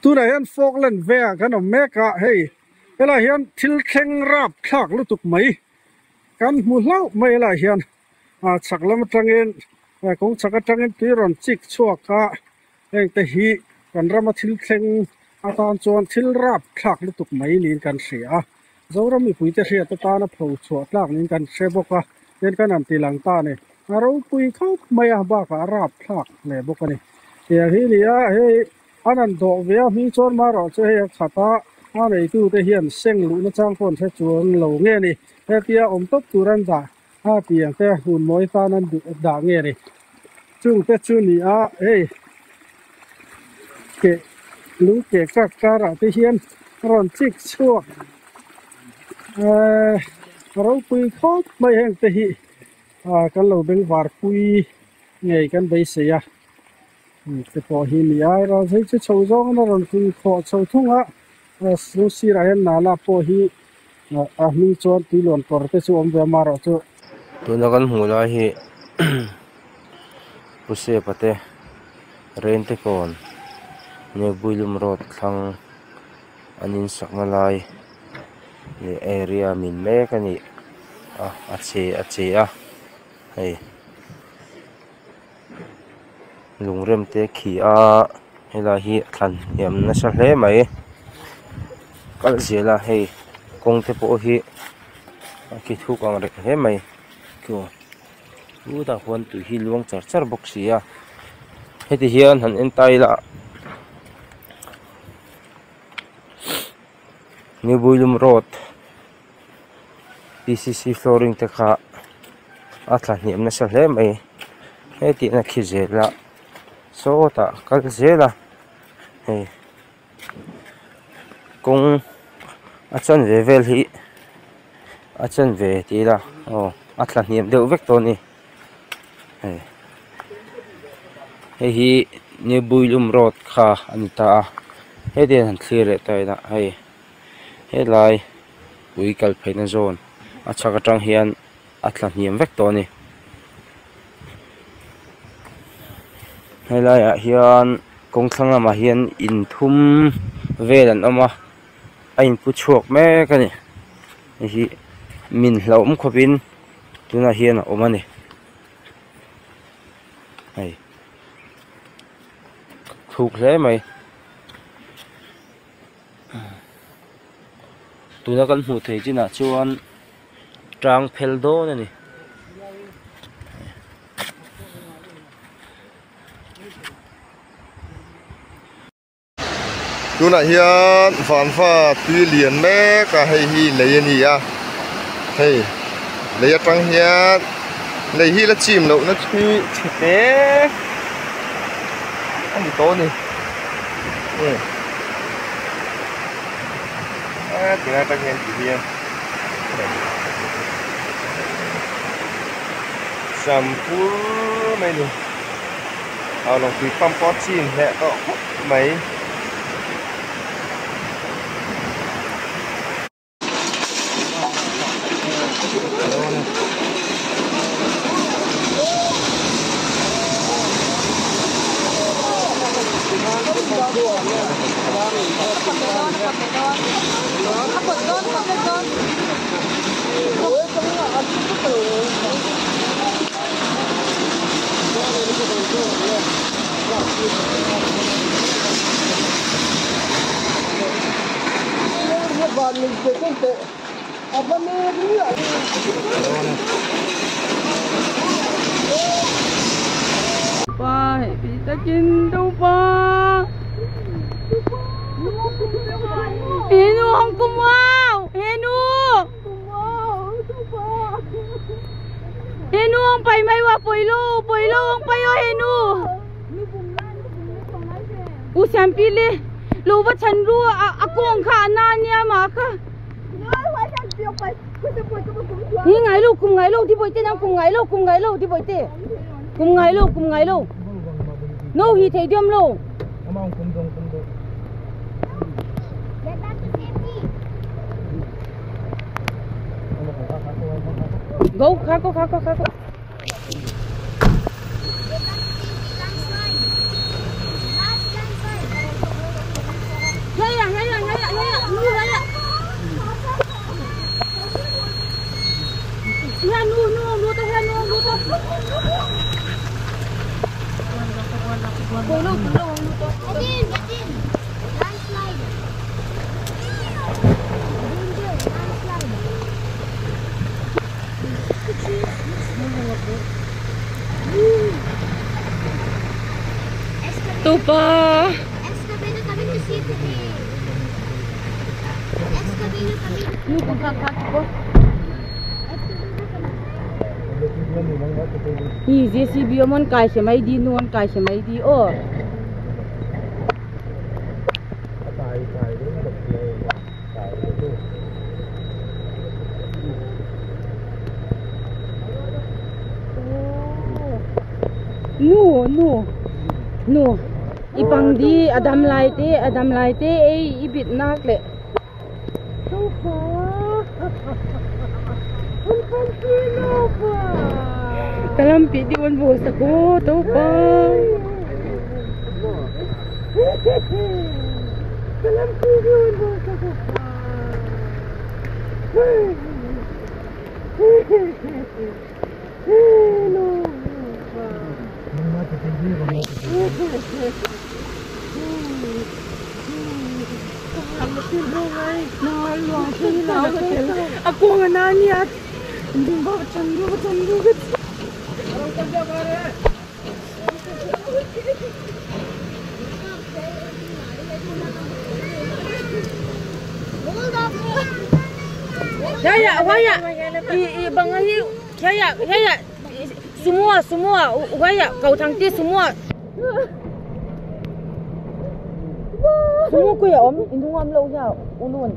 Tunah hian Falkland vengah kan awm mek a, hei helaiah hian thil thleng rap thlak lutuk mai kan hmu hlauh mai helaiah hian ah chhak lam atangin kawng chhak atangin tui rawn chik chhuak a, heng te hi kan rama thil thleng atan chuan thil rap thlak lutuk mai niin kan hria a, Zoram mipuite hriat atana pho chhuah tlak niin kan hre bawk a, tin kan han ti lang ta a ni. A ropui khawp mai a, bakah a rap thlak hle bawk a ni. Tiang hi ni a, hei an han dawh ve a, hming chuan marawh chu hei a khat a, a neitute hian seng luhna chang pawh an hre chuang lo nge ni, hetia awm tawp tur an dah a tiang te hun mawi tan an duh dah nge ni. Chungte chu ni a, hei keh lung keh kak karah te hian a rawn chik chhuak ehh ropui khawp mai heng te hi ah kan lo bengvar pui ngei kan beisei a te pawh hi ni a erawh phei chu chho zawng in a rawn kun khawh chho thung a lung sirah hian nala pawh hi a hming chuan tuiluan kawr te chu awm ve a amaherawhchu. Tuna kan hmuh lai hi Pu Sepa te Rente kawn Nebuilum road thlang an insakna lai leh area min mek a nih a a che a che a hei lungrem te a khi a helai hi a thlan hniam nasa hle mai kal zel a hei kawng te pawh hi a khi thuk ang reng hle mai chutah khuan tui hi luang char char bawk si a heti hian han en ta ila new builum road pcc flooring te kha a tla hniam nasa hle mai heti na khi zel a sawtah kal zel a hei kawng a chanve vel hi a chanve tih ila aw a tla hniam deuh vek tawh a ni hei hei hi new builum road kha a ni ta a heti hian han thlir leh ta ila hei helai ui kal pheina zawn a chhak atang hian a tla hniam vek tawh a ni helaiah hian kawng thlang lamah hian in thum vel an awm a a inpu chhuak mek a ni hei hi min hlauhawm khawpin tunah hian a awm a ni hei thuk hle mai. Tuna kan hmuh theih chinah chuan tang phel dawn a ni. Tunah hian vanva tui lian mek a hei hi lei a ni a hei lei atang hian lei hi la chim lohna chu chhe te a ni tawh a ni. A ti lai atang hian ti hian sam pur mai a ni a lawng tui pump pawh a chin hleh tawh khawp mai. Pa hei takin do pa Henu hong kum wow Henu Henu hong pai mai wa poi lo poi lo hong pai o Henu U siam pi le lo va chan ru a kong kha a na nia ma kha Hi ngai lo kum ngai lo ti boi te nang kum ngai lo kum ngai lo ti boi te kum ngai lo kum ngai lo no hi thei diam lo Go, kako, kako, kako. Tupa. Hi JCB mon kai se mai di nuan kai se mai di o. Nu nu nu ipang di adam lai te ei ibit nak le. Kalampi di wan bos ako to pa. Kalampi di wan bos ako. Ako nga naniat. Hindi ba chandu chandu Ya waya i bangahi ya ya semua semua waya kau tangti semua semua ku ya om indung am lo ya ulun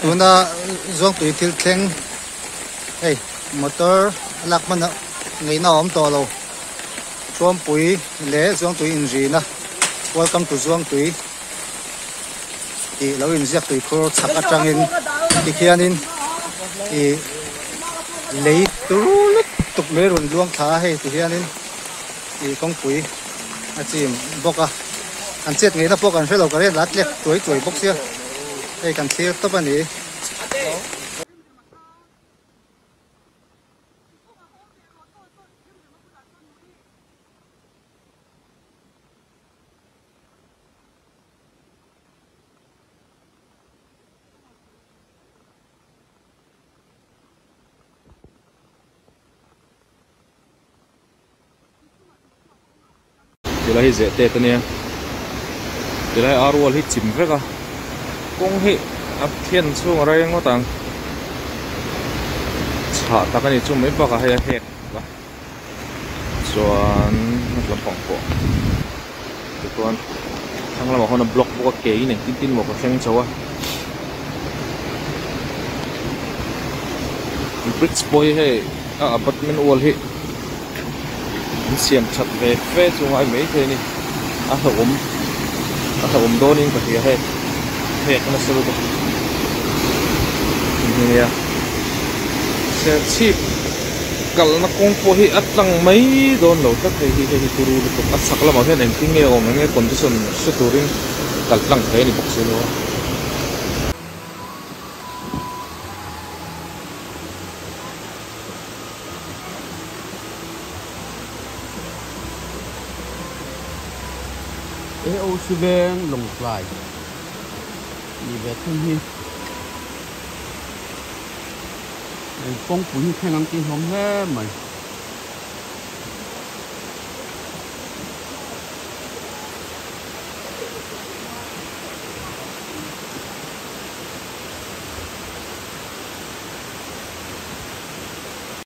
tuna zawng tui thil thleng hei motor lak man ngei na awm tawh lo chuampui leh zawng tui inrina welcome to zawng tui tih lo inziak tui khur chhak atangin tikhianin ih lei turu lutuk mai rawn luang thla a hei tikhianin ih kawngpui a chim bawk a an chet ngei na pawh kan hrelo ka ren la tlek tuai tuai bawk sia hei kan thlir tawp a ni. Tilai hi zeh tet ania tilai ar wall hi chim vek a kawng hi a thian chhung a rei ngawt ang chhah tak ani chu mai bakah hei a hek a chuan lampang pawh tichuan thlang lamah khawn a block bawk a ke in engtin tin maw ka thleng chho a bridge pawh hi hei a abutment wall hi an siam that ve fe chu ngai mai thei a ni a hlauhawm a hlauhawm dawnin ka hria hei hek nasa lutuk nia serchhip kalna kawng pawh hi a tlang mai dawn lo tlat hei hi hei hi turu lutuk a chhak lamah hian engtin nge awm eng nge condition hre turin kal tlang thei a ni bawk si lo a. AOC veng Lawngtlai ni ve thung hi kawngpui hi thleng ang tih hlawm hle mai.